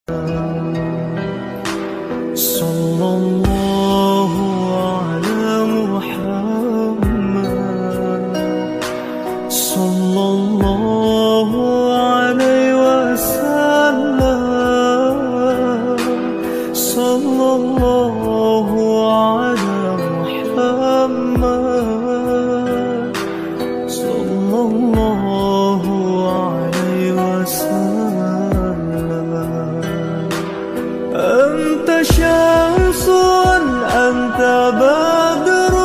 Sallallahu ala Muhammad, sallallahu alaihi wasallam, sallallahu ala Muhammad, sallallahu alaihi wasallam. Anta syamsun, anta badrun,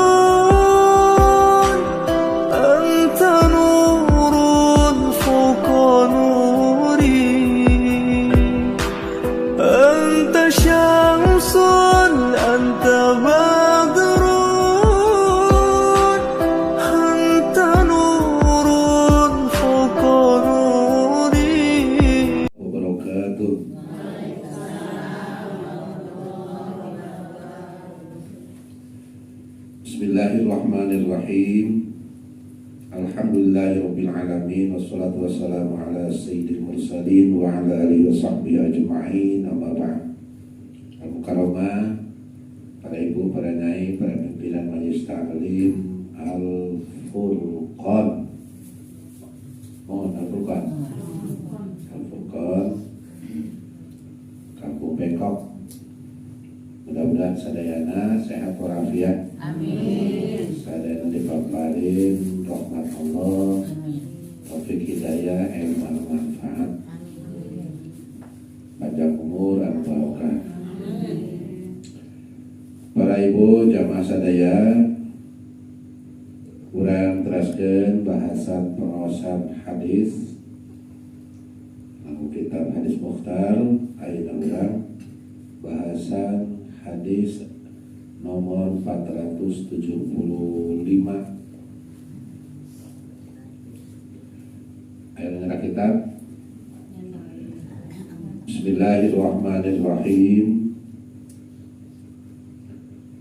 anta nurun fawqa nuri. Anta syamsun, anta badrun, anta nurun fawqa nuri. Wabarakatuh. Bismillahirrahmanirrahim. Alhamdulillahirabbil alamin wassalatu wassalamu ala sayyidil mursalin wa ala alihi wasahbihi ajma'in, amma ba'd. Al-Mukarramah, para ibu, para nyai, para pimpinan majelis taklim Al-Furqan. Mohon Al-Furqan. Al-Furqan Kampung Bengkok. Mudah-mudahan sadayana sehat walafiat. Amin. Sadayana dipaparin rahmat Allah, taufik hidayah, ilmu anu manfaat, panjang umur anu barokah. Para ibu jamaah sadaya, urang teraskeun bahasan pengawasan hadis. Lagu kitab Hadis Mukhtar, ayeuna urang bahasan hadis nomor 475. Ayo ngerak kitab. Bismillahirrahmanirrahim.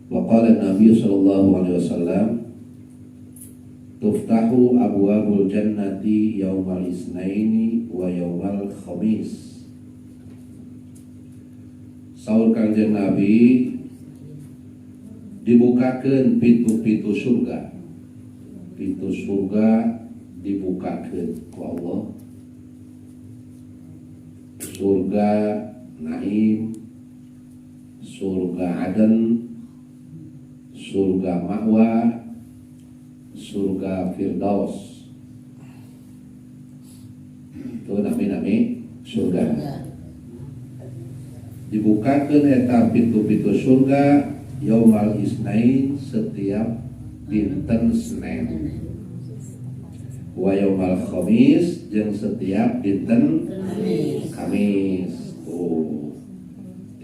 Wa qala Nabi sallallahu alaihi wasallam, tuftahu abwabul jannati yaumal isnaini wa yaumal khamis. Saur Kangjeng Nabi, dibukakeun pintu-pintu surga. Pintu surga dibukakeun ku Allah. Surga Naim, surga Aden, surga Ma'wa, surga Firdaus. Itu nami-nami surga. Dibukakeun eta pintu-pintu surga yaumal isnain, setiap dinten Senin, wa yaumal khamis, jeung setiap dinten Kamis. Tuh,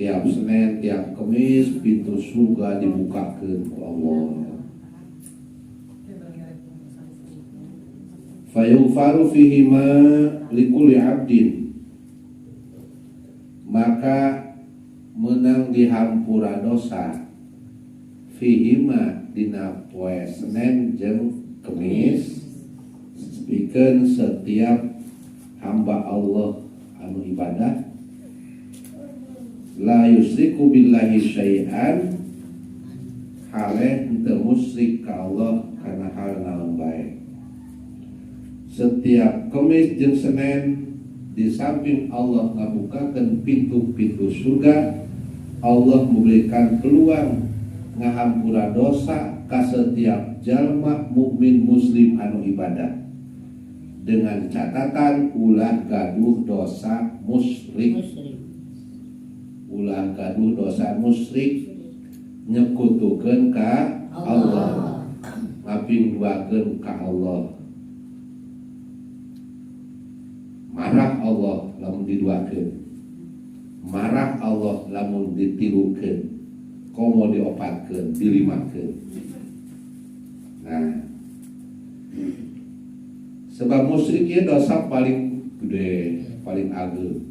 tiap Senin, tiap Kamis pintu surga dibukakeun ku Allah. Fayughfaru fihi ma likulli abdin, maka menang dihampura dosa fihima dina poe Senin jeung Kemis, pikeun setiap hamba Allah anu ibadah, la yusriku billahi syai'an, hale henteu musyrik ka Allah kana hal naon bae. Setiap Kemis jeung Senin, di samping Allah ngabukakeun pintu-pintu surga, Allah memberikan peluang ngahampura dosa ka setiap jalma mukmin muslim anu ibadah, dengan catatan ulah gaduh dosa musyrik. Ulah gaduh dosa musyrik, nyekutukeun ka Allah, ngapingduakeun ka Allah. Marah Allah lamun diduakeun, marah Allah lamun ditirukeun, komo diopatkeun, dilimakeun. Nah, sebab musyrik ieu dosa paling gede, paling ageng.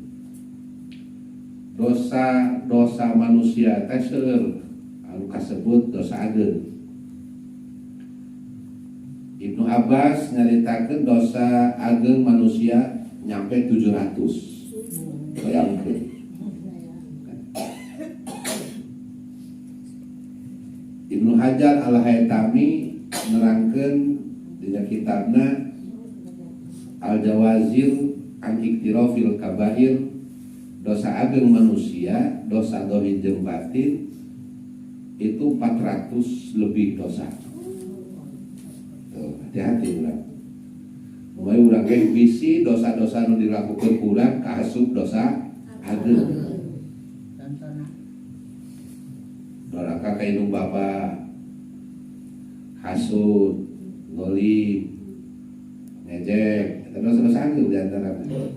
Dosa-dosa manusia teh seueur anu kasebut dosa ageng. Ibnu Abbas nyaritakeun dosa ageng manusia nyampe 700. Bayangkeun. Hajar Al-Haytami nerangkeun dina kitabna Al-Jawazir an Iktirafil Kabair, dosa ageng manusia, dosa dohir jeung batin itu 400 lebih dosa. Tuh, hati-hati urang. Mulai urang ge bisi dosa-dosa nu dilakukeun urang kaasup dosa ageng. Doraka ka indung bapa, hasud, zalim, ngejek, eta dosa-dosa ageng di antaranya.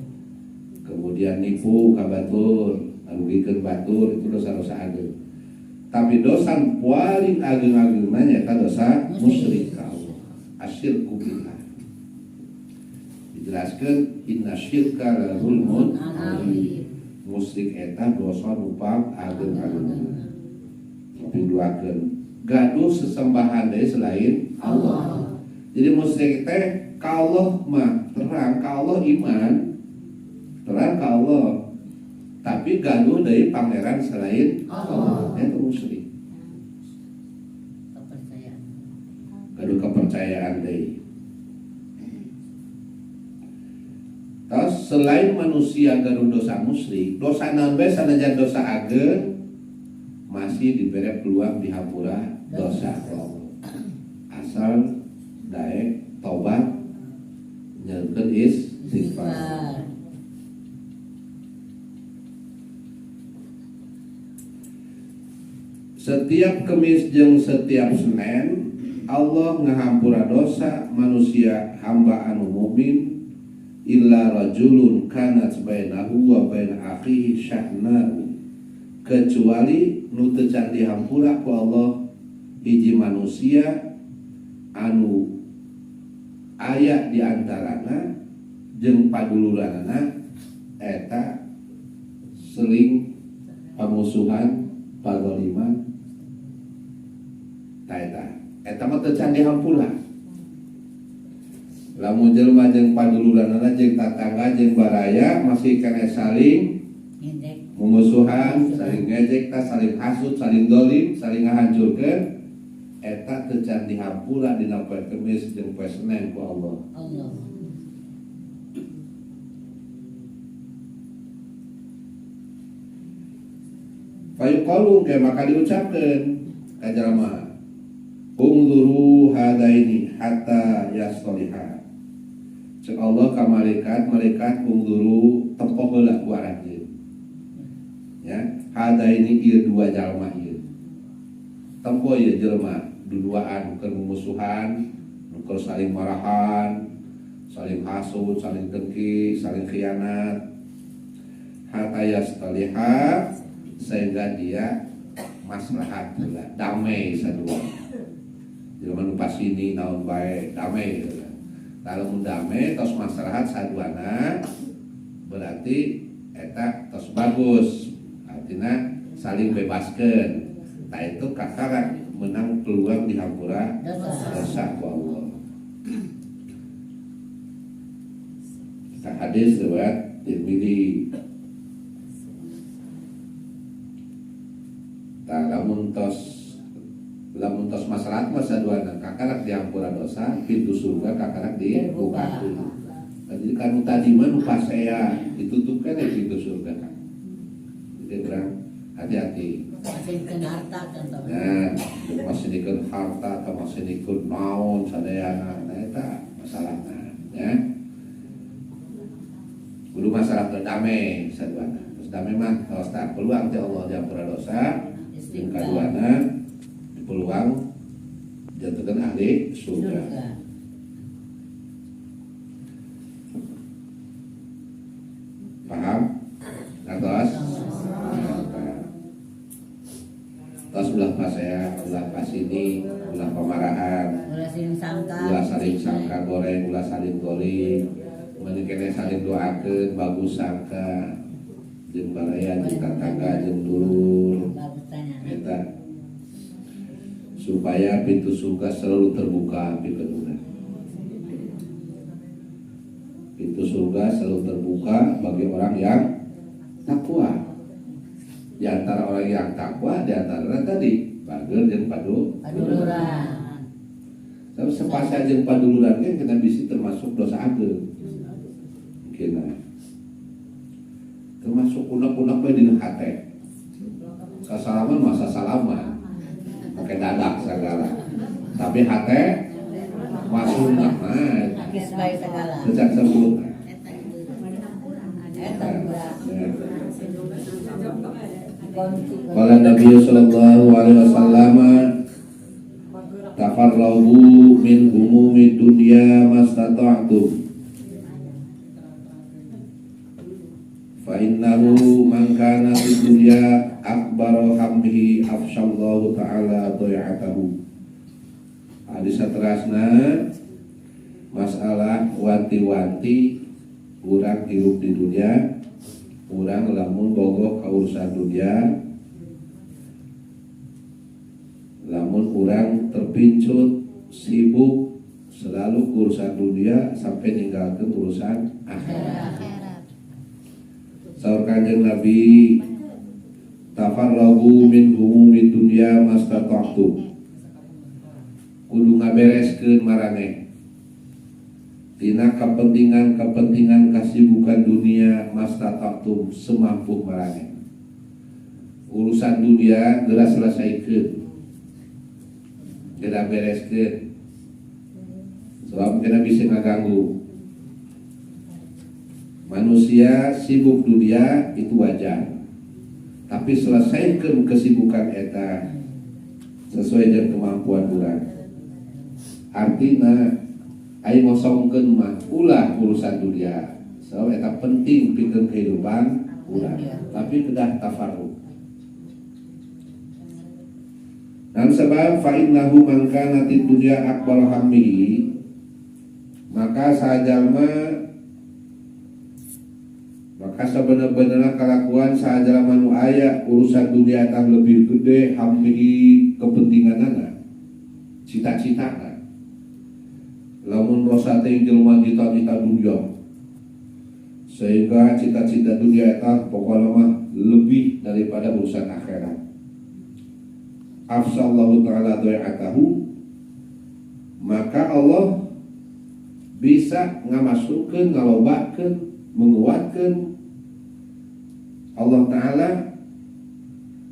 Kemudian nipu ka batur, ngarugikeun batur, itu dosa-dosa ageng. Tapi dosa paling ageng-agengna nyaeta dosa musyrik ka Allah, asyirku billah. Dijelaskeun inna syirka la zulmun azim. Musyrik eta dosa nu paling ageng-agengna. Kaping duakeun gaduh sesembahan deui selain Allah. Jadi musyrik teh ka Allah mah terang, ka Allah iman, terang ka Allah, tapi gaduh deui pangeran selain Allah. Itu musyrik. Kepercayaan. Gaduh kepercayaan deui. Terus selain manusia gaduh dosa musyrik, dosa naon bae sanajan dosa ageng masih diberi peluang dihampura dosa Allah. Asal daek tobat nyeurkeun istighfar. Setiap Kemis jeung setiap Senin Allah ngahampura dosa manusia hamba anu mukmin illa rajulun kanat bainahu wa bain akhihi syahna'u, kecuali nu teu can dihampura ku Allah hiji manusia anu aya di antarana jeung paduluranana eta seling pamusuhan pagoliman ta eta eta mah teu can dihampura. Lamun jelema jeung paduluranana jeung tatangga jeung baraya masih keneh saling mumusuhan, saling ngejek, ta saling hasud, saling dolim, saling ngahancurkeun, eta teu can dihampura dina poe Kemis jeung poe Senin ku Allah. Allah. Fayuqalu ke maka diucapkeun ka jalma, ungzuru hadaini hatta yastaliha. Cek Allah ka malaikat, malaikat ungzuru tempoh heula ku aranjeun. Ya, hadaini ieu dua jalma ieu. Tempo ieu jelema duduaan keur mumusuhan, keur saling marahan, saling hasud, saling dengki, saling khianat. Hatta yastaliha, sehingga dia maslahat heula, damai sadua. Jelema nu pasini naon bae, damai heula. Lamun damai tos maslahat saduana berarti eta tos bagus. Artinya saling bebaskeun. Tah itu kakarak menang peluang dihampura dosa ku Allah. Kita hadis riwayat Tirmidzi. Tah lamun tos maslahat mah saduana kakarak dihampura dosa, pintu surga kakarak dibuka. Jadi kanu tadi mah nu pasea ditutupkeun ya pintu surga kan. Jadi kurang hati-hati. Masih harta kan toh. Nah, masih dikeun harta atau masih dikeun naon sadayana, nah eta masalahna ya. Kudu masalah terdamai saduana. Terus damai mah tos tah peluang teh Allah diampura dosa, jeung kaduana peluang jatuhkan ahli surga. Paham? Ngertos? Tos ulah pasea, ulah pasini, ulah pemarahan, ulah saling sangka goreng, ulah saling goling, mending kene saling doakeun, bagus sangka, jeung baraya, jeung tatangga, jeung dulur, eta supaya pintu surga selalu terbuka pikeun urang. Pintu surga selalu terbuka bagi orang yang takwa. Di antara orang yang takwa, di antara tadi Bager jeung Paduluran. Tapi sepasa jeung paduluran kan kena bisi termasuk dosa ageung. Mungkin termasuk unek-unek we dina hate. Sasalaman mah sasalaman. Pakai dadak segala. Tapi hate masuk mah. Geus bae segala. Sejak sebut. Eta budak. Qala Nabi sallallahu alaihi wasallam tafarragu min humumi dunya mastata'tum fa innahu man kana fid dunya akbaru hammihi afshallahu ta'ala dhai'atahu. Hadis saterasna masalah wanti-wanti urang hirup di dunia, urang lamun bogoh ka urusan dunia, lamun urang terpincut sibuk selalu urusan dunia sampai ninggalkeun urusan akhirat. Saur Kanjeng Nabi tafarragu min humumi dunya mastata'tum. Kudu ngabereskeun maraneh tina kepentingan-kepentingan kasibukan dunia mastata'tum semampu maraneh. Urusan dunia geura selesaikeun, geura bereskeun, sebab kena bisa ngaganggu. Manusia sibuk dunia itu wajar, tapi selesaikan kesibukan eta sesuai dengan kemampuan urang. Artinya ayo ngosongkeun mah ulah urusan dunia, sebab eta penting pikeun kehidupan urang, tapi kedah tafarruq. Dan sebab fa innahu man kana tid dunya akbar hammihi, maka sajalma, maka sebenar-benarnya kelakuan sajalma nu aya urusan dunia eta lebih gede hammihi kepentinganana, cita-citana. Lamun rosa teh jelema cita-cita dunia, sehingga cita-cita dunia eta pokona mah lebih daripada urusan akhirat. Afsallahu ta'ala dhai'atahu, maka Allah bisa ngamasukkeun, ngalobakeun, menguatkeun Allah Ta'ala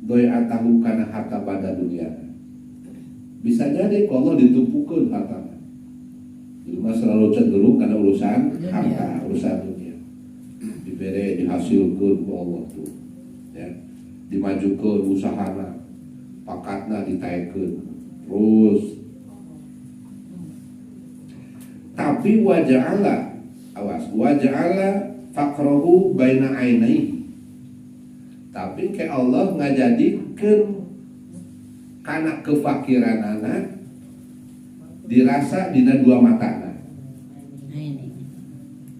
dhai'atahu kana harta banda dunia. Bisa jadi kalau Allah ditumpukeun hartana. Jelema selalu cenderung kana urusan harta, urusan dunia. Dibere, dihasilkeun ku Allah tuh, ya. Dimajukeun usahana, pakatna ditaekeun terus. Tapi waja'ala, awas, waja'ala faqrahu baina ainaihi. Tapi ke Allah ngajadikeun kana kefakiranana dirasa dina dua matana.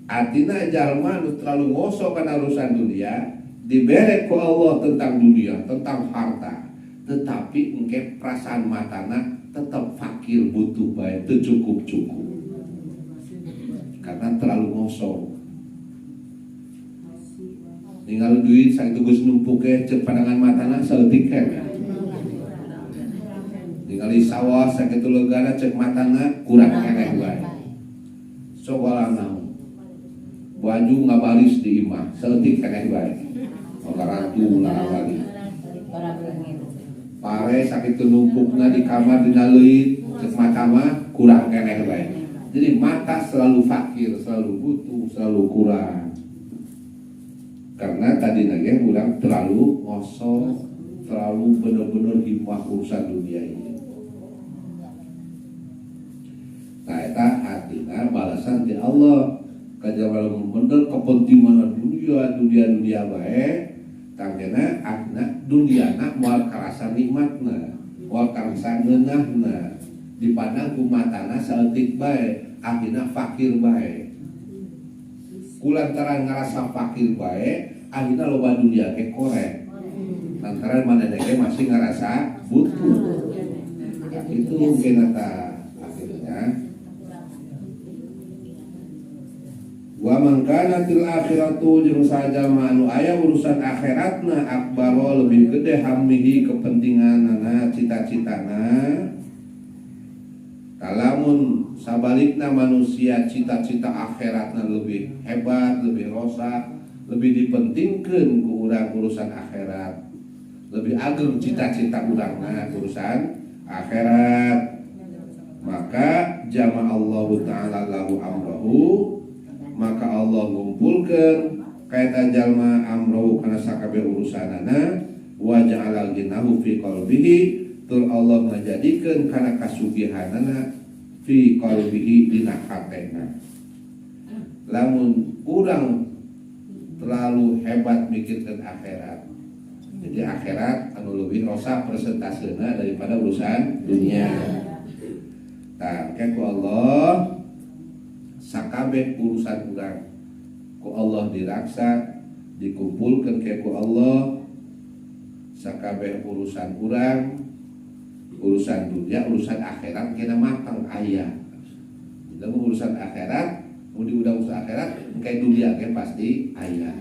Artinya jalma nu terlalu ngosok kana urusan dunia, dibere ku Allah tentang dunia, tentang harta, tetapi engke perasaan matana tetap fakir, butuh bae, teu cukup-cukup. Karena terlalu ngosong. Ningali duit sakitu geus numpuk ge ceuk pandangan matana saeutik keneh. Ningali sawah sakitu legana ceuk matana kurang keneh bae. Sok naon. Baju ngabaris di imah saeutik keneh bae. Karantu ngarawali. Pare sakitu numpukna di kamar dina leuit ceuk mata mah kurang keneh bae. Jadi mata selalu fakir, selalu butuh, selalu kurang. Karena tadi nage urang terlalu ngosong, terlalu bener-bener himah urusan dunia ini. Nah, eta artinya balasan ti Allah kajaba bener kepentingan dunia, dunia dunia bae, tangkena artinya duniana moal karasa nikmatna, moal karasa ngeunahna, dipandang ku matana saeutik bae, akhirna fakir bae. Kulantaran ngerasa fakir bae, akhirna loba dunia ke korek. Lantaran manehna ge masih ngerasa butuh. Itu mungkin eta akhirnya. Wa man kanatil akhiratu jeung sajalma anu aya urusan akhiratna akbaro lebih gede hammihi kepentinganana cita-citana. Kalamun sabalikna manusia cita-cita akhiratna lebih hebat, lebih rosak, lebih dipentingkeun ku urang urusan akhirat. Lebih ageng cita-cita urangna urusan akhirat. Maka jama Allahu ta'ala lahu amrahu, maka Allah ngumpulkeun kaeta jalma amrahu kana sakabeh urusanana wa ja'ala ghinahu fi qalbihi tur Allah ngajadikeun kana kasugihanana fi qalbihi dina hatena. Lamun urang terlalu hebat mikirkeun akhirat, jadi akhirat anu lebih rosak persentasena daripada urusan dunia. Tah ku Allah sakabeh urusan urang ku Allah diraksa, dikumpulkeun ke ku Allah sakabeh urusan urang, urusan dunia, urusan akhirat kena matang aya. Lamun urusan akhirat, mun diundang urusan akhirat, engke dunia ge pasti aya.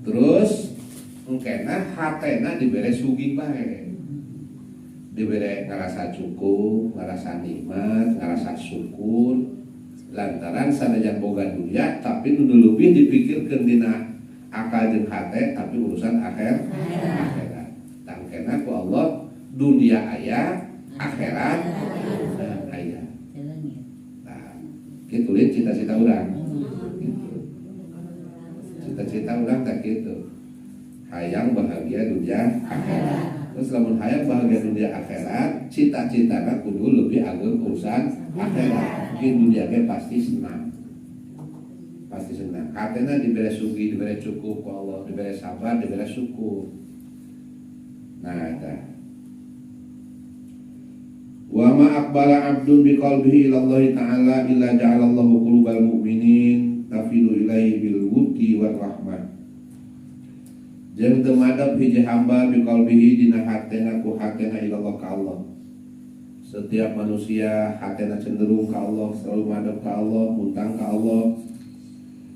Terus engkena hatena dibere sugih bae. Dibere ngarasa cukup, ngarasa nikmat, ngarasa syukur. Lantaran sanajan boga dunia tapi nu lebih dipikirkeun dina akal jeung hate tapi urusan akhir akhirat. Tangkena ku Allah dunia aya, akhirat aya. Nah, kitu lieur cita-cita urang. Gitu. Cita-cita urang teh kitu. Hayang bahagia dunia akhirat. Terus lamun hayang bahagia dunia akhirat, cita-citana kudu lebih ageng urusan akhirat. Mungkin dunia ge pasti senang. Pasti senang. Hatena dibere sugih, dibere cukup ku Allah, dibere sabar, dibere syukur. Nah, eta. Wa ma aqbala 'abdun biqalbihi ila Allah ta'ala illa ja'alallahu qulubal mu'minin tafidu ilaihi bil wuddi war rahmah. Jeung teu madep hiji hamba biqalbihi dina hatena ku hatena ila Allah ka Allah. Setiap manusia hatena cenderung ka Allah, selalu madep ka Allah, muntang ka Allah.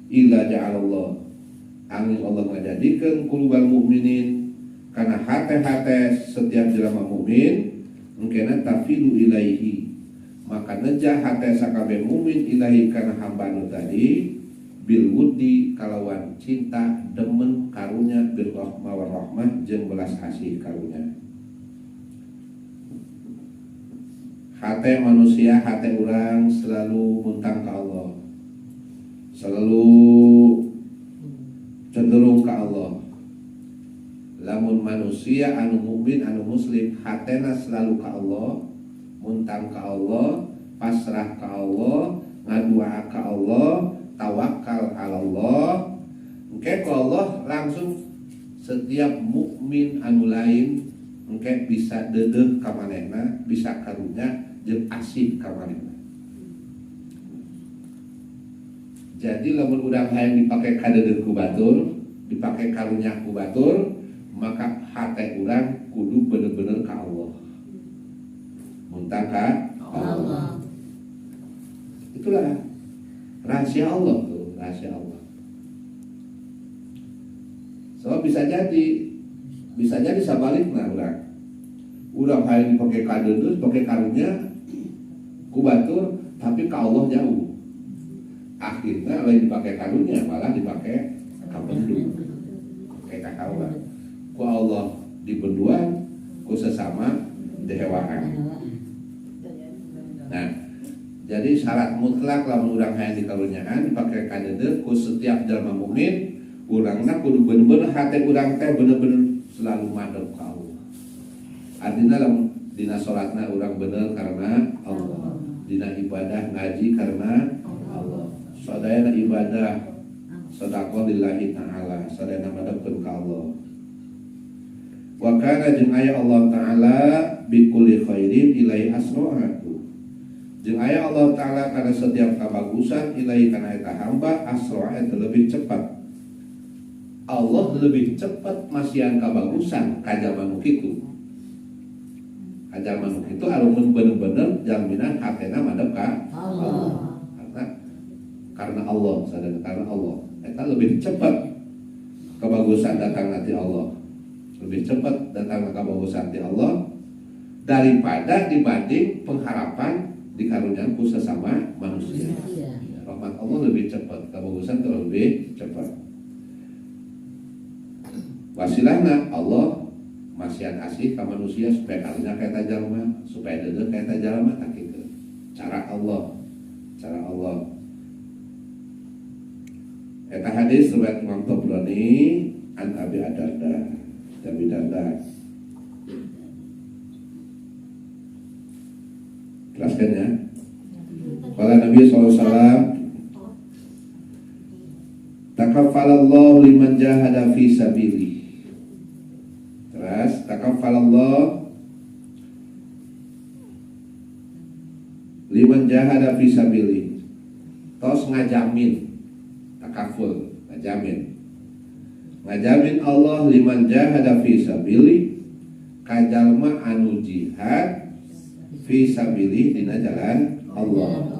Illa ja'alallah. Angin Allah ngajadikeun qulubal mu'minin kana hate-hate setiap jelema mukmin engkena tafidu ilaihi, maka nejah hate sakabeh mukmin ilahi kana hamba nu tadi bil wuddi kalawan cinta demen karunya bil rahmah war rahmah jeung belas asih karunya. Hate manusia, hate urang selalu muntang ka Allah, selalu cenderung ka Allah. Lamun manusia anu mukmin anu muslim hatena selalu ka Allah, muntang ka Allah, pasrah ka Allah, ngadua ka Allah, tawakal ala Allah. Engke ku Allah langsung setiap mukmin anu lain engke bisa dedeh ka manehna, bisa karunya jeung asih ka manehna. Jadi lamun urang hayang dipake kadedeh ku batur, dipake karunya ku batur, maka hate urang kudu bener-bener ka Allah. Muntang ka Allah. Itulah rahasia Allah tuh, rahasia Allah. So bisa jadi sabalikna urang. Urang hayang dipake kadedeh, dipake karunya ku batur, tapi ka Allah jauh. Akhirnya lain dipakai karunya, malah dipakai kabendu. Kayak kakauan. Ku Allah dibenduan, ku sesama dihewaan. Nah, jadi syarat mutlak lamun urang hayang dikarunyaan dipakai kadedeh ku setiap jalma mukmin, urangna kudu bener-bener hate urang teh bener-bener selalu madep ka Allah. Artinya lamun dina salatna urang bener karena Allah, dina ibadah ngaji karena Allah, sadayana ibadah sedekah lillahi ta'ala, sadayana madepkeun ka Allah. Wa kana jeung aya Allah ta'ala bi kulli khairin ilaihi asra'atu. Jeung aya Allah ta'ala kana setiap kabagusan ilaihi kana eta hamba asra'a eta lebih cepat. Allah lebih cepat masihan kabagusan ka jalma nu kitu. Ka jalma nu kitu arumun bener-bener jaminan hatena madep ka Allah. Karena Karena Allah, sadar karena Allah. Eta lebih cepat kebagusan datang nanti Allah. Lebih cepat datang kebagusan ti Allah daripada dibanding pengharapan dikaruniakan ku sesama manusia. Rahmat Allah lebih cepat, kebagusan itu lebih cepat. Wasilahna Allah masihan asih ka manusia supaya karunya ka eta jalma, supaya deudeuh ka eta jalma tah kitu. Cara Allah, cara Allah. Eta hadis riwayat Imam Tabrani an Abi Darda, Abi Darda. Jelaskan ya. Qala Nabi sallallahu alaihi wasallam, takaffalallahu liman jahada fi sabili. Terus takaffalallahu liman jahada fi sabili. Tos ngajamin, takaful, ngajamin. Ngajamin Allah liman jahada fi sabili kajalma anu jihad fi sabili dina jalan Allah.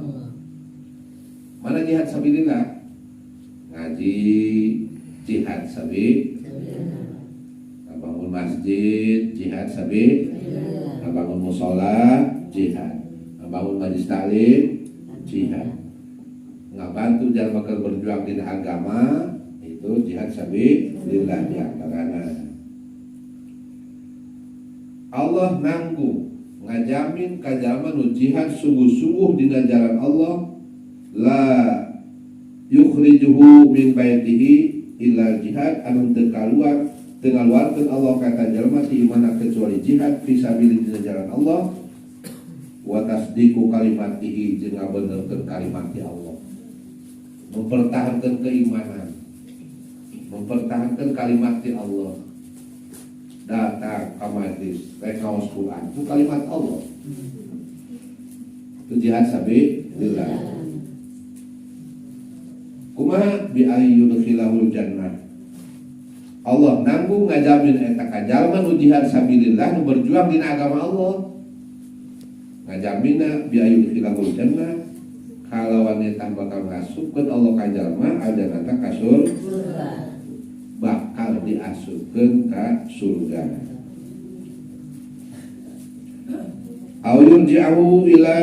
Mana jihad sabilillah? Ngaji jihad sabilillah, bangun masjid jihad sabilillah, bangun musola jihad, bangun majlis taklim jihad, ngabantu jalan bakal berjuang di agama itu jihad sabilillah di antaranya. Allah nanggung ngajamin kajalma nu jihad sungguh-sungguh dina jalan Allah, la yukhrijuhu min baitihi illa jihad anu teu kaluar teu ngaluarkeun Allah ka jalma si imana kecuali jihad fi sabilillah dina jalan Allah wa tasdiqu kalimatihi jeung ngabenerkeun kalimat ti Allah, mempertahankan keimanan, mempertahankan kalimat ti Allah. Datang ka majlis rek ngaos Quran itu kalimat Allah, itu jihad sabilillah. Kumaha bi ayyudkhilahul jannah. Allah nanggung ngajamin eta ka jalma nu jihad sabilillah nu berjuang dina agama Allah. Ngajamina bi ayyudkhilahul jannah kalawan eta bakal ngasupkeun Allah ka jalma aljannata ka surga, bakal diasupkeun ka surga. Au yurji'ahu ila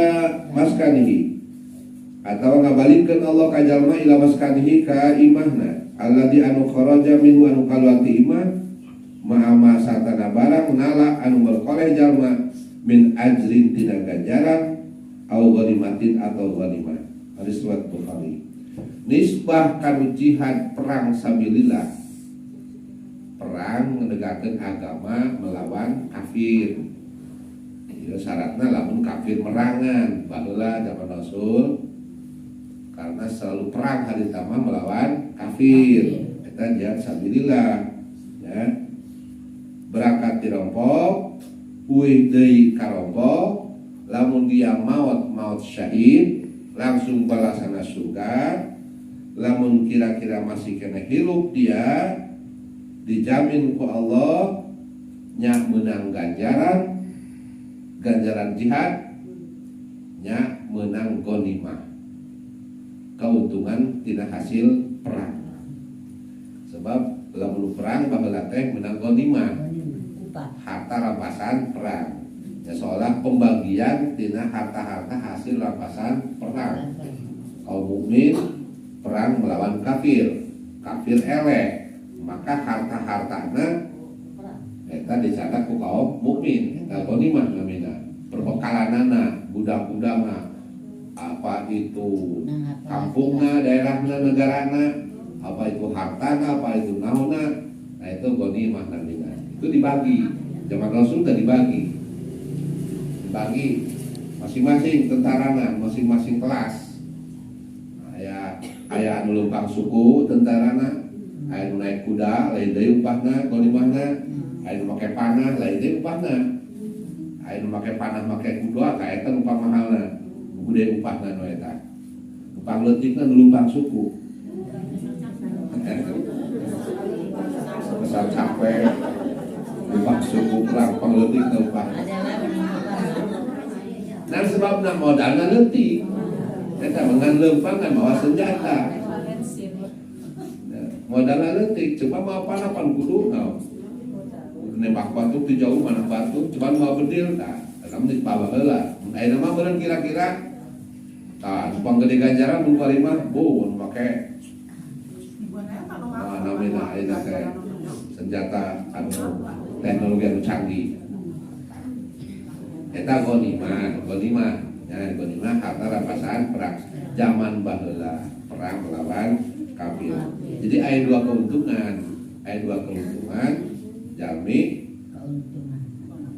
maskanihi atau ngabalikeun Allah ka jalma ila maskanihi ka imahna alladzi anu kharaja minhu anu kaluar ti imah ma'a satana barang nala anu merkoleh jalma min ajrin tina ganjaran au ghanimatin atau ghanimah. Hadis riwayat Bukhari. Nisbah kanu jihad perang sabilillah, perang menegakkan agama melawan kafir. Ya, syaratna lamun kafir merangan baheula zaman Rasul, karena selalu perang hari tama melawan kafir. Eta jihad sabilillah ya. Berangkat di rompok, uih deui ka rompok, lamun dia maot maot syahid, langsung balasana surga. Lamun kira-kira masih kena hirup dia dijamin ku Allah nya menang ganjaran, ganjaran jihad, nya menang ghanimah, keuntungan tina hasil perang. Sebab lamun perang baheula teh menang ghanimah, harta rampasan perang. Ya seolah pembagian tina harta-harta hasil rampasan perang. Kaum mukmin perang melawan kafir, kafir eleh, maka harta-hartana eta dicatat ku kaum mukmin, eta ghanimah namina, perbekalanana, budak-budakna, apa itu kampungna, daerahna, negarana, apa itu hartana, apa itu naonna, nah itu ghanimah namina. Itu dibagi. Zaman Rasul udah dibagi. Dibagi masing-masing tentarana, masing-masing kelas. Aya anu leumpang suku tentarana, aya nu naik kuda lain deui upahna ghanimahna, aya nu make panah lain deui upahna. Aya nu make panah make kuda ka eta nu pamahalna, nu gede upahna nu eta. Nu pangleutikna nu leumpang suku. Besar capek leumpang suku perang pangleutikna upahna. Nah sebabna modalna leutik. Eta dengan leumpang kan bawa senjata. Modalna leutik, coba mau apa pan kudu naon. Nembak batu di jauh mana batu, coba mau bedil tah. Eta mah dipawa heula. Ayeuna mah meureun kira-kira tah, numpang gede ganjaran mun kuari mah, bu mun make nah, namina ayeuna teh senjata anu teknologi anu canggih. Eta ghanimah, ghanimah. Ya, ghanimah harta rampasan perang zaman baheula, perang melawan kafir. Jadi aya dua keuntungan, aya dua keuntungan jalmi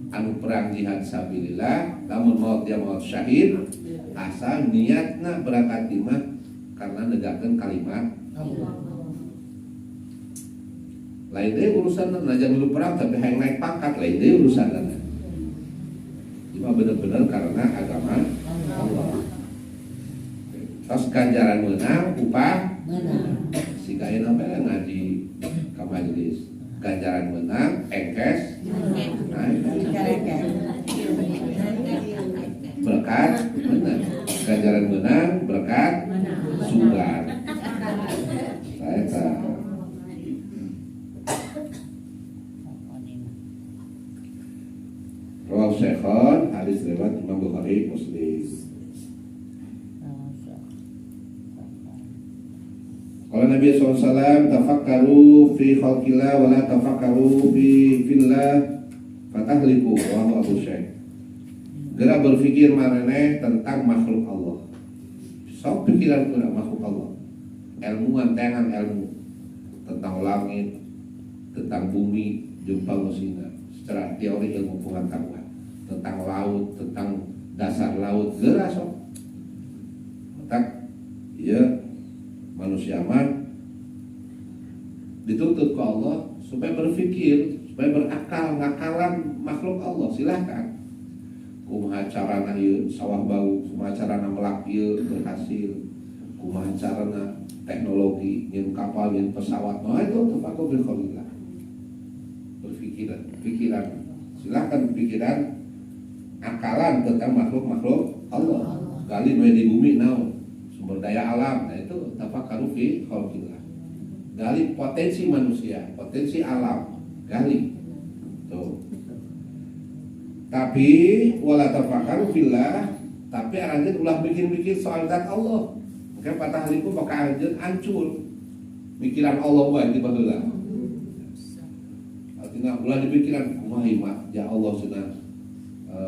anu perang jihad sabilillah, lamun maut dia maut syahid, asal niatna berangkat di mah karena negakkeun kalimat Allah. Lain deui urusan najan dulu perang tapi hayang naik pangkat, lain deui urusan. Cuma bener-bener karena agama Allah. Terus ganjaran menang, upah menang. Siga ayeuna bae ngaji ka majelis. Ganjaran menang, engkes naik. Berkat menang. Ganjaran menang, berkat sugan. Saya Rawahu Syekhon, hadis riwayat Imam Bukhari, Muslim. Qala Nabi sallallahu alaihi wasallam, tafakkaru fi khalqillah wa la tafakkaru fi fillah fatahliku. Rawahu Abu Syekh. Gerak berpikir maraneh tentang makhluk Allah. Sok pikiran kurang makhluk Allah. Ilmuwan teangan ilmu tentang langit, tentang bumi, jumpa musina secara teori ilmu pengetahuan tentang laut, tentang dasar laut, gerak sok. Tak, ya manusia mah dituntut ke Allah supaya berpikir, supaya berakal, ngakalan makhluk Allah, silahkan. Kumaha carana ieu sawah bau, kumaha carana melak ieu berhasil, kumaha carana teknologi, nyeun kapal, nyeun pesawat, nah itu tafakur bil khalillah. Berpikiran, pikiran, silahkan pikiran, akalan tentang makhluk-makhluk Allah. Gali we di bumi naon, sumber daya alam, nah itu tafakkaru fi khalqillah. Gali potensi manusia, potensi alam, gali. Tuh. Tapi wala tafakkaru fillah, tapi aranjeun ulah mikir-mikir soal zat Allah. Mungkin patah liku maka aranjeun hancur. Mikiran Allah wae di baheula. Artinya ulah dipikiran kumaha ieu mah ya Allah cenah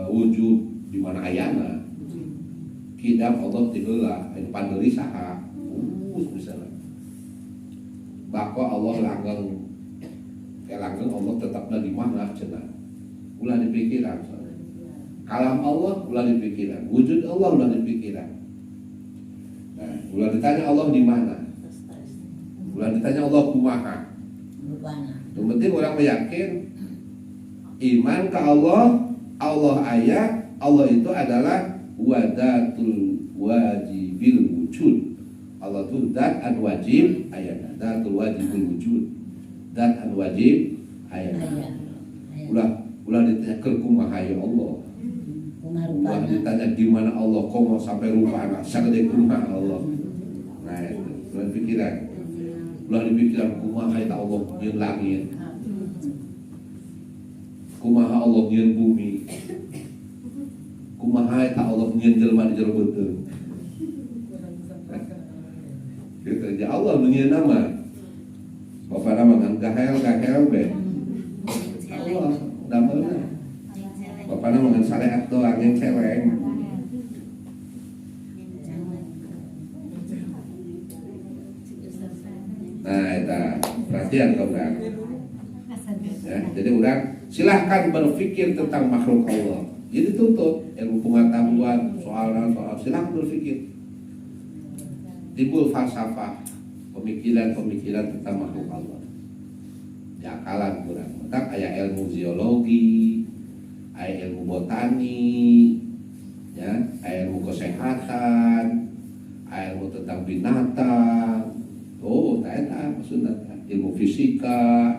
wujud di mana ayana. Kidam Allah ti heula, anu pandeuri saha? Misalnya. Bako Allah langgeng. Ya langgeng Allah tetapna di mana cenah. Ulah dipikiran. Kalam Allah ulah dipikiran, wujud Allah ulah dipikiran. Nah, ulah ditanya Allah di mana? Ulah ditanya Allah kumaha. Yang penting orang meyakin iman ke Allah, Allah ayat, Allah itu adalah wadatul wajibil wujud. Allah itu zat an wajib ayat, zatul wajibil wujud. Zat an wajib ayat. Ulah ulah ditanya ke kumaha ya Allah. Ulah ditanya gimana Allah, kok mau sampai rupana, sagede kumaha Allah. Nah itu, ulah pikiran. Ulah dipikiran kumaha eta Allah nyeun langit. Kumaha Allah nyeun bumi. Kumaha eta Allah nyeun jelema di jero beuteung. Gitu ya Allah nu nyeun nama. Bapana mah ngan gahel-gahel be. Allah damelna. Bapana mah ngan syariat doang yang celeng. Nah, eta perhatian ka urang. Ya, jadi urang silahkan berpikir tentang makhluk Allah. Jadi tuntut ilmu pengetahuan, soal silahkan berpikir. Timbul falsafah, pemikiran-pemikiran tentang makhluk Allah. Diakalan kurang. Tentang aya ilmu zoologi, aya ilmu botani, ya, aya ilmu kesehatan, aya ilmu tentang binatang. Oh, eta maksudna ilmu fisika,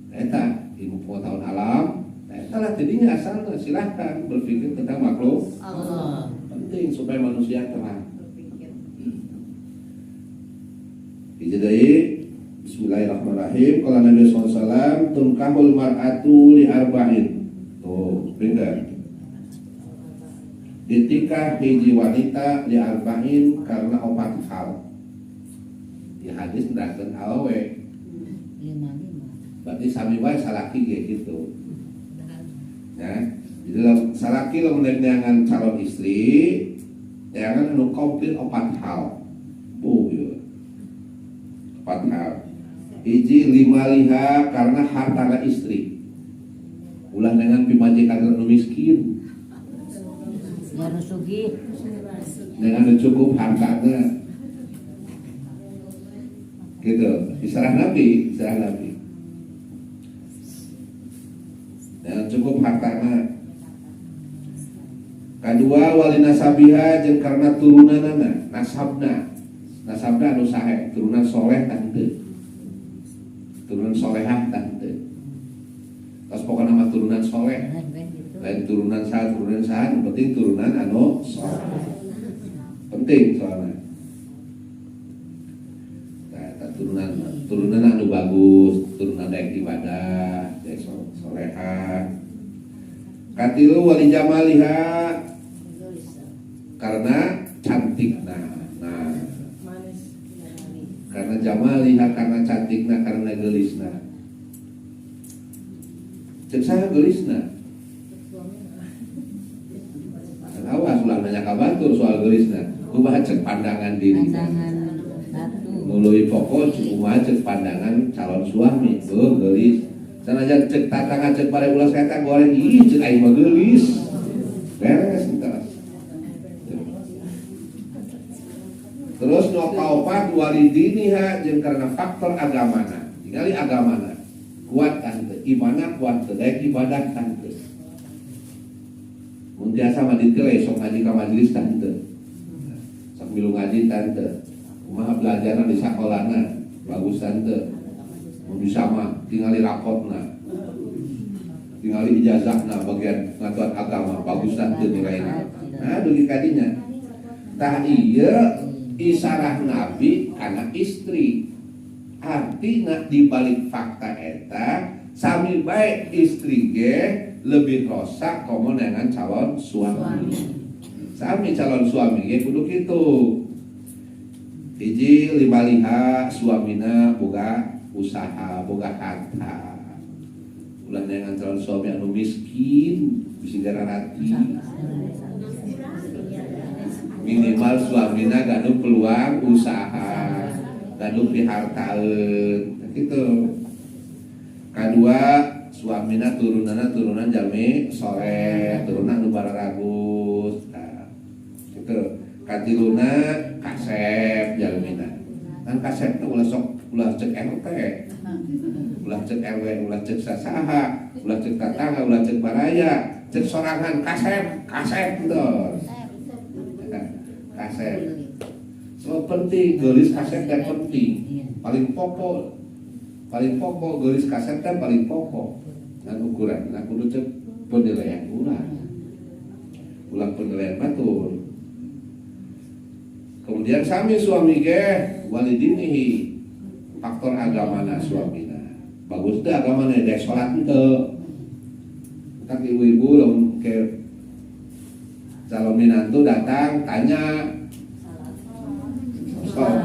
eta ilmu pengetahuan alam. Eta lah jadinya asalnya silahkan berpikir tentang makhluk Allah. Penting supaya manusia terang. deui. Bismillahirrahmanirrahim. Qala Nabi sallallahu alaihi wasallam tunkahul mar'atu li arba'in. Tuh, pinter. Ditikah hiji wanita li arba'in karena opat hal. Di hadis nerangkeun awewe. 55. Berarti sami wae salaki ge kitu. Ya, di dalam salaki lamun neangan calon istri, neangan anu komplit opat hal. Bu, ieu. Opat hal. Hiji lima liha karena hartana istri. Ulah dengan pimajikan anu miskin. Ya nu sugih. Dengan nu cukup hartana. Gitu, diserah Nabi, diserah Nabi. Dengan cukup hartana. Kadua walina sabiha jeung karena turunanana, nasabna. Nasabna anu sahe, turunan soleh tah henteu. Turunan solehah tah henteu. Tos pokona mah turunan soleh. Lain turunan saha, turunan saha, nu penting turunan anu soleh. Penting soalnya. Nah, eta turunan anu bagus, turunan daek ibadah, daek solehah. Katilu wali jamaliha karena cantikna. Nah, karena jamaliha, karena cantikna, karena geulisna. Cek saha geulisna? Awas ulah nanya ka batur soal geulisna. Kumaha cek pandangan diri? Pandangan batu. Nului pokok kumaha cek pandangan calon suami. Beuh geulis. Sanajan cek tatangga cek bare ulas eta goreng ih cek aing mah geulis. Beres entar. Terus nu kaopat walidiniha jeung karena faktor agamana. Tingali agamana. Kuat kan teu, imana kuat teu, daek ibadah kan teu. Mun tiasa mah diteleh sok ngaji ka majelis tah henteu. Sok milu ngaji tah henteu. Kumaha belajarna di sakolana bagus tah henteu. Mun bisa mah tingali rapotna. Tingali ijazahna bagian pengetahuan agama bagus tah henteu nilaina. Nah dugi ka dinya. Tah ieu isarah Nabi kana istri. Artina di balik fakta eta sami bae istri ge lebih rosak komo dengan calon suami. Sami calon suami ge kudu kitu. Hiji lima liha suamina boga usaha, boga harta. Ulah dengan calon suami anu miskin bisi gararati. Minimal suamina gaduh peluang usaha, gaduh pihartaeun, gitu. Kadua suamina turunana turunan jalmi soleh, turunan anu bararagus. Nah, gitu. Katiluna kasep jalmina. Kan kasep teh ulah sok ulah cek RT, ulah cek RW, ulah cek sasaha, ulah cek tatangga, ulah cek baraya, cek sorangan kasep, kasep terus. Kasep. So penting geulis kasep teh penting. Paling pokok. Paling pokok geulis kasep teh paling pokok. Dan ukuran, nah kudu cek penilaian ulah. Ulah penilaian batur. Kemudian sami suami ge walidinihi faktor agamana suamina. Bagus teh agamana dek salat henteu. Tak ibu-ibu lamun ke calon minantu datang tanya stop.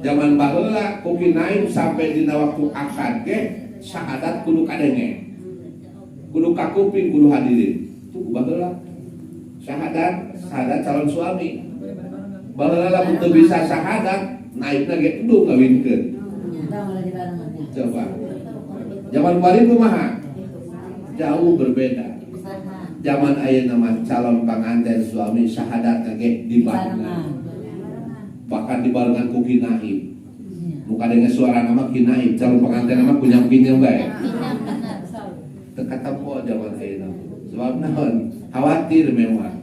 Zaman baheula ku kinaib sampai dina waktu akad ge syahadat kudu kadenge. Kudu kakuping kudu hadirin. Itu baheula. Syahadat, syahadat calon suami. Baheula lamun teu bisa syahadat, naibna ge kudu ngawinkeun. Coba. Zaman bari kumaha? Jauh berbeda. Zaman ayeuna mah calon panganten suami syahadatna ge dibarengan. Bahkan dibarengan ku kinaib. Muka dengan suara nama kinaib, calon pengantin nama kunyam-kunyam bae. Teu katempo zaman ayeuna. Sebab naon? Khawatir memang.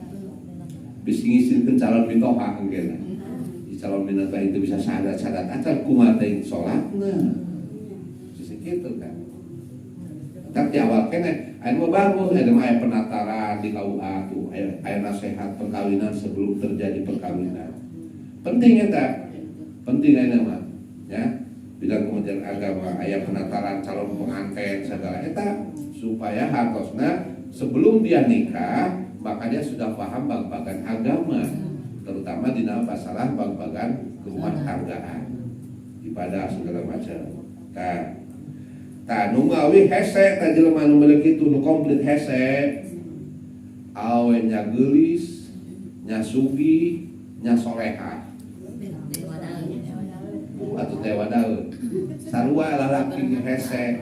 Bisi ngisinkeun calon mitoha engkeuna. Di calon minantu itu bisa syahadat-syahadat acan kumaha teh salatna. Sisi kitu kan. Tak di awal keneh aya mah bagus, aya mah aya penataran di KUA tuh, aya nasihat perkawinan sebelum terjadi perkawinan. Penting eta. Penting aya mah, ya. Bidang Kementerian Agama aya penataran calon pengantin segala eta supaya hartosna sebelum dia nikah maka dia sudah paham bag-bagan agama, terutama di dalam masalah bag-bagan rumah tanggaan, ibadah segala macam. Nah, tah nu mawi hese tah jelema nu meuleuh kitu nu komplit hese. Awe nya geulis, nya sugih, nya soleha. Atuh teh wadaeun. Sarua lalaki hese,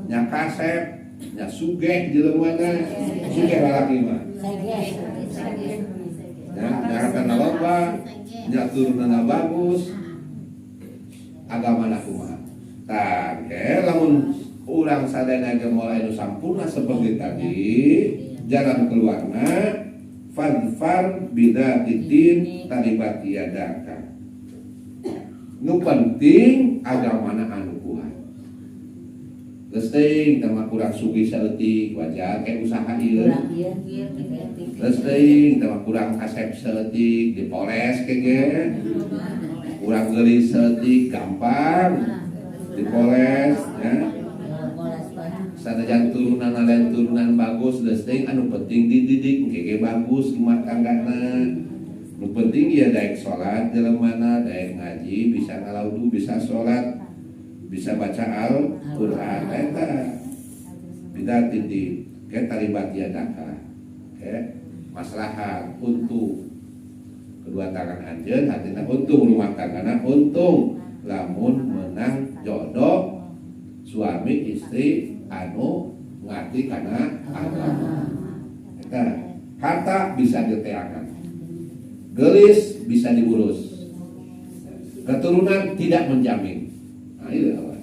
nya kasep, nya sugih jelemana, sugih lalaki mah. Ya, nya hartana loba, nya turunanna bagus, agamana kumaha. Tah, ke lamun urang sadayana ge moal anu sampurna seperti tadi, jalan keluarna fadfar bidzatiddin taribat yadaka. Nu penting agamana anu kuat. Geus teuing teh mah kurang sugih saeutik wajar kayak usaha ieu. Geus teuing teh mah kurang kasep saeutik dipoles ke ge. Kurang geulis saeutik gampang dipoles ya. Sanajan turunan lain turunan bagus geus teuing anu penting dididik engke bagus rumah tanggana. Nu penting ieu daek salat jelemana, daek ngaji, bisa ngalaudu, bisa salat, bisa baca Al-Qur'an eta. Bida titi ke taribat yadaka. Ke maslahat untuk kedua tangan anjeun hatina untung rumah tanggana untung lamun menang jodoh suami istri anu ngarti kana agama. Eta harta bisa diteangan, gelis bisa diurus, keturunan tidak menjamin. Nah, itu apa?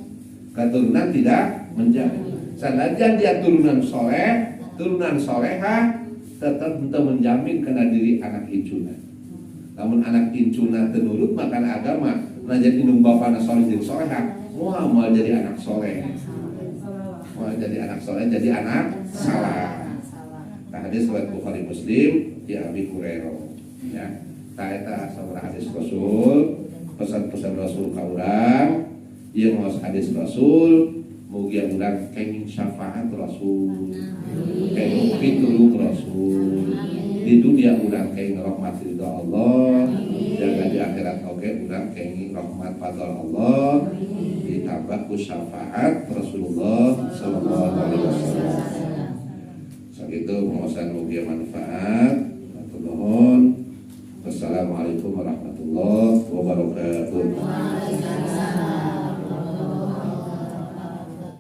Keturunan tidak menjamin. Sanajan dia turunan soleh, turunan soleha, tetap untuk menjamin kena diri anak incuna. Namun anak incuna tenurut makan agama, najan indung bapana soleh jeung soleha, moal moal jadi anak soleh. Moal jadi anak soleh, jadi anak salah. Nah, hadis riwayat Bukhari Muslim di Abi Hurairah. Ya, tah eta sabaraha hadis Rasul, pesan-pesan Rasul ka urang, ieu maos hadis Rasul, mugia urang kenging syafaat Rasul, kenging pitulung Rasul. Di dunia urang kenging rahmat ridha Allah, jaga di akhirat oge urang kenging rahmat fadl Allah, ditambah ku syafaat Rasulullah sallallahu alaihi wasallam. Sakitu pengawasan mugia manfaat. Hatur nuhun. Wassalamualaikum warahmatullahi wabarakatuh.